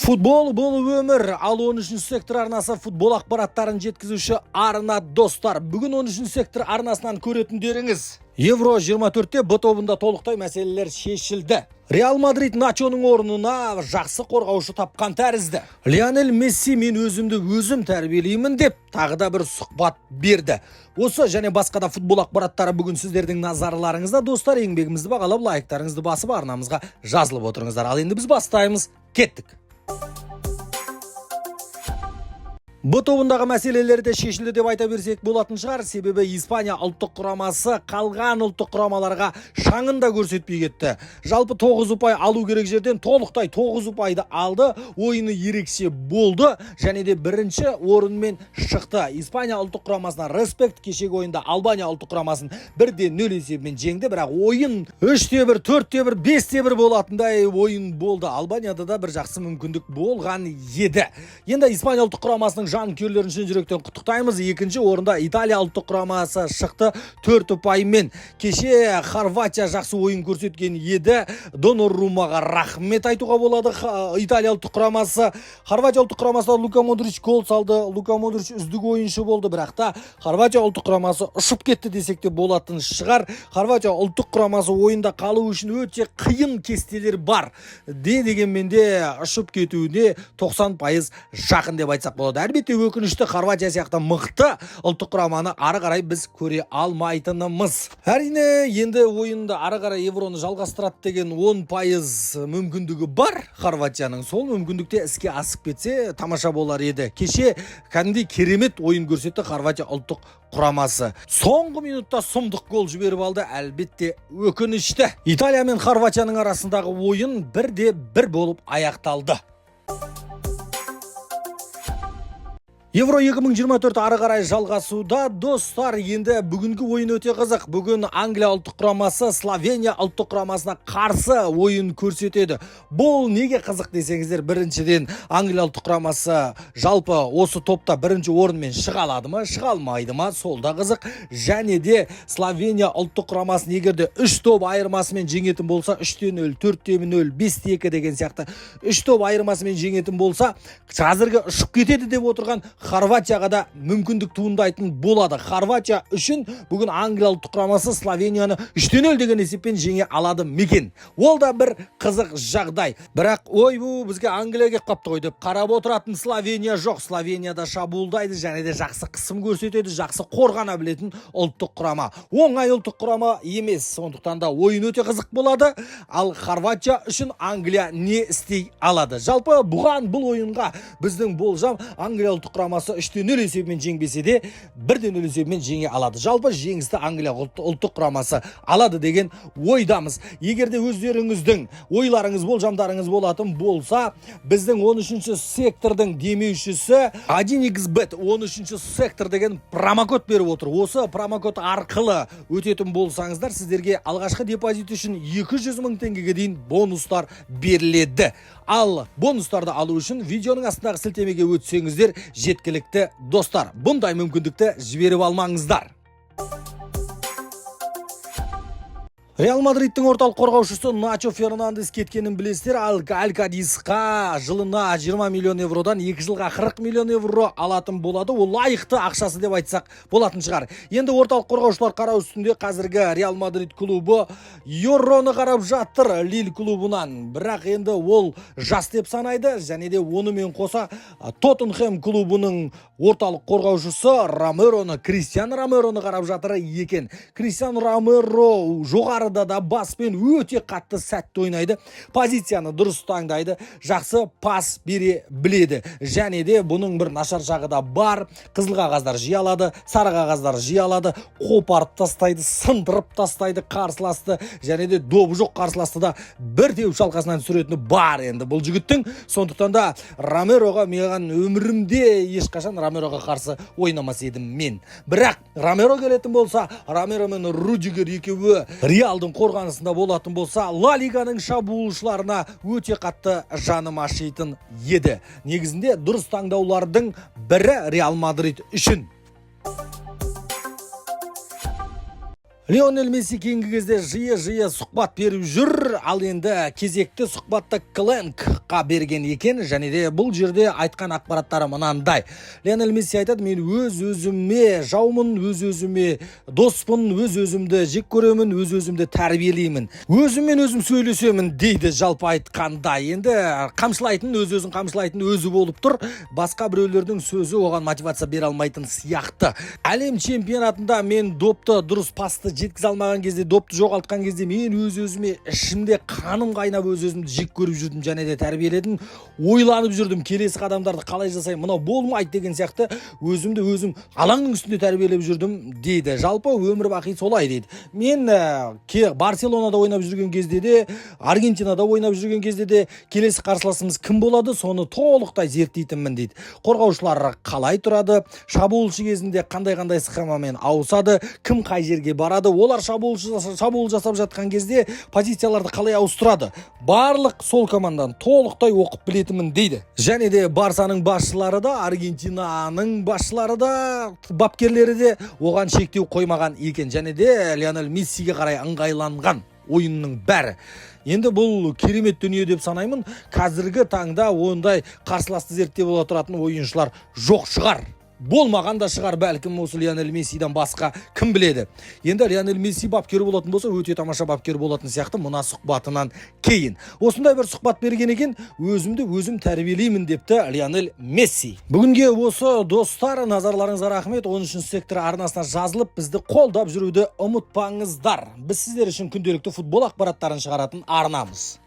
Футбол бұл өмір, ал 13 сектор арнасы футбол ақпараттарын жеткізуші арна, достар. Бүгін 13 сектор арнасынан көретіндеріңіз: Евро 24-те Б тобында толықтай мәселелер шешілді. Реал Мадрид Начоның орнына жақсы қорғаушы тапқан тәрізді. Лионель Месси «мен өзімді өзім тәрбиелеймін» деп тағы да бір сұхбат берді. Осы және басқа да футбол ақпараттары бүгін сіздердің назарларыңызда, достар. Еңбегімізді бағалап, лайктарыңызды басып, арнамызға жазылып отырыңыздар. Ал енді біз бастаймыз. Кеттік. Б тобындағы мәселелер де шешілді деп айта берсек болатын шығар, себебі Испания ұлттық құрамасы қалған ұлттық құрамаларға шаңын да көрсетпей кетті. Жалпы 9 ұпай алу керек жерден толықтай 9 ұпайды алды. Ойыны ерекше болды және де бірінші орынмен шықты. Испания ұлттық құрамасына респект. Кешегі ойында Албания ұлттық құрамасын 1-0 есебімен жеңді, бірақ ойын 3-1, 4-1, 5-1 болатындай ойын болды. Албанияда да бір жақсы мүмкіндік болған еді. Енді Испания ұлттық құрамасының жанкүйерлерін шын жүректен құттықтаймыз. Екінші орында Италия ұлттық құрамасы шықты 4 ұпаймен. Кеше Хорватия жақсы ойын көрсеткен еді. Доннаруммаға рахмет айтуға болады. Италия ұлттық құрамасы Хорватия ұлттық құрамасында Лука Модрич гол салды. Лука Модрич үздік ойыншы болды, бірақ та Хорватия ұлттық құрамасы ұшып кетті десек те болатын шығар. Хорватия ұлттық құрамасы ойында қалу үшін өте қиын кестелер бар. Де дегенмен де ұшып кетуіне 90% жақын деп айтсақ болады. Әлбетте, өкінішті, Хорватия сияқты мықты ұлттық құраманы ары қарай біз көре алмайтынымыз. Әрине, енді ойынды ары қарай Евроны жалғастырады деген 10% мүмкіндігі бар Хорватияның. Сол мүмкіндікте іске асып кетсе, тамаша болар еді. Кеше кәдімгідей керемет ойын көрсетті Хорватия ұлттық құрамасы. Соңғы минутта сұмдық гол жіберіп алды, әлбетте, өкінішті. Италия мен Хорватияның арасындағы ойын 1-1 болып аяқталды. Евро 2024 ары қарай жалғасуда, достар. Енді бүгінгі ойын өте қызық. Бүгін Англия ұлттық құрамасы Словения ұлттық құрамасына қарсы ойын көрсетеді. Бұл неге қызық десеңіздер, біріншіден, Англия ұлттық құрамасы жалпы осы топта бірінші орынмен шыға алады ма, шыға алмайды ма, сол да қызық. Және де Словения ұлттық құрамасын егер де 3 топ айырмасымен жеңетін болса, 3-0, 4-0, 5-2 деген сияқты 3 топ айырмасымен жеңетін болса, қазіргі ұшып кетеді деп отырған Хорватияға да мүмкіндік туындайтын болады. Хорватия үшін бүгін Англия ұлттық құрамасы Словенияны 3-0 деген есеппен жеңе алады мекен? Ол да бір қызық жағдай. Бірақ ойбу, бізге Англия келіп қапты ғой деп қарап отыратын Словения жоқ. Словения да шабуылдайды және де жақсы қысым көрсетеді, жақсы қорғана білетін ұлттық құрама. Оңай ұлттық құрама емес, сондықтан да ойын өте қызық болады. Ал Хорватия үшін Англия не істей алады? Жалпы бұған, бұл ойынға біздің болжам: Англия ұлттық құрамасы 3-0 есебімен жеңбесе де, 1-0 есебімен жеңе алады. Жалпы жеңісті Англия ұлттық құрамасы алады деген ойдамыз. Егер де өздеріңіздің ойларыңыз, болжамдарыңыз болатын болса, біздің 13 сектордың демеушісі 1xBet 13 сектор деген промокод беріп отыр. Осы промокод арқылы өтетін болсаңыздар, сіздерге алғашқы депозит үшін 200 мың теңгеге дейін бонустар беріледі. Ал бонустарды алу үшін видеоның астындағы сілтемеге өтсеңіздер жеткілікті, достар. Бұндай мүмкіндікті жіберіп алмаңыздар. Реал Мадридтің орталық қорғаушысы Начо Фернандес кеткенін білесіздер. Ал Аль Кадисқа жылына 20 миллион евродан 2 жылға 40 миллион евро алатын болады. Ол лайықты ақшасы деп айтсақ болатын шығар. Енді орталық қорғаушылар қарау үстінде. Қазіргі Реал Мадрид клубы Йороны қарап жатыр Лиль клубынан. Бірақ енді ол жас деп санайды және де онымен қоса Тоттенхэм клубының орталық қорғаушысы Ромероны, Кристиан Ромероны қарап жатыр екен. Кристиан Ромеро жоғарыда да баспен өте қатты сәтті ойнайды, позицияны дұрыс таңдайды, жақсы пас бере біледі. Және де бұның бір нашар жағы да бар: қызыл қағаздар жиі алады, сары қағаздар жиі алады, қопарып тастайды, сындырып тастайды қарсыласты және де добы жоқ қарсыласты да бір теуіп шалқасынан түсіретіні бар енді бұл жігіттің. Сондықтан да Ромероға, маған өмірімде ешқашан Ромероға қарсы ойнамас едім мен. Бірақ Ромеро келетін болса, Ромеро мен Рудигер екеуі Реалдың қорғанысында болатын болса, Ла Лиганың шабуылшыларына өте қатты жаным ашитын еді. Негізінде дұрыс таңдаулардың бірі Реал Мадрид үшін. Лионель Месси кейінгі кезде жиі-жиі сұхбат беріп жүр. Ал енді кезекті сұхбатта Кленк Спортқа берген екен. Және де бұл жерде айтқан ақпараттары мынандай. Лионель Месси айтады: «Мен өз өзіме жаумын, өз өзіме доспын, өз өзімді жек көремін, өз өзімді тәрбиелеймін, өзіммен өзім сөйлесемін», – дейді. Жалпы айтқанда, енді қамшылайтын, өз өзін қамшылайтын өзі болып тұр. Басқа біреулердің сөзі оған мотивация бере алмайтын сияқты. «Әлем чемпионатында мен допты дұрыс пасты жеткізе алмаған кезде, допты жоғалтқан кезде мен өз өзіме ішімде қаным қайнап, өз өзімді жек көріп жүрдім және де тәрбиеледім, ойланып жүрдім, келесі қадамдарды қалай жасаймын, мынау болмайды деген сияқты, өзімді өзім алаңның үстінде тәрбиелеп жүрдім», – дейді. Жалпы өмір бақи солай дейді. «Мен Барселонада ойнап жүрген кезде де, Аргентинада ойнап жүрген кезде де келесі қарсыласымыз кім болады, соны толықтай зерттейтінмін», – дейді. «Қорғаушылар қалай тұрады, шабуылшы кезінде қандай қандай схемамен ауысады, кім қай жерге барады, олар шабуыл жасап жатқан кезде позицияларды қалай ауыстырады, барлық сол команданы толықтай оқып білетінмін», – дейді. Және де Барсаның басшылары да, Аргентинаның басшылары да, бапкерлері де оған шектеу қоймаған екен. Және де Лионель Мессиге қарай ыңғайланған ойынның бәрі. Енді бұл керемет дүние деп санаймын. Қазіргі таңда ондай қарсыласты зерттеп отыратын ойыншылар жоқ шығар, болмаған да шығар бәлкім, осы Лионель Мессиден басқа, кім біледі. Енді Лионель Месси бапкер болатын болса, өте тамаша бапкер болатын сияқты. Мына сұхбатынан кейін осындай бір сұхбат берген екен: «Өзімді өзім тәрбиелеймін», – депті Лионель Месси. Бүгінге осы, достар. Назарларыңызға рахмет. 13 Сектор арнасына жазылып, бізді қолдап жүруді ұмытпаңыздар. Біз сіздер үшін күнделікті футбол ақпараттарын шығаратын арнамыз.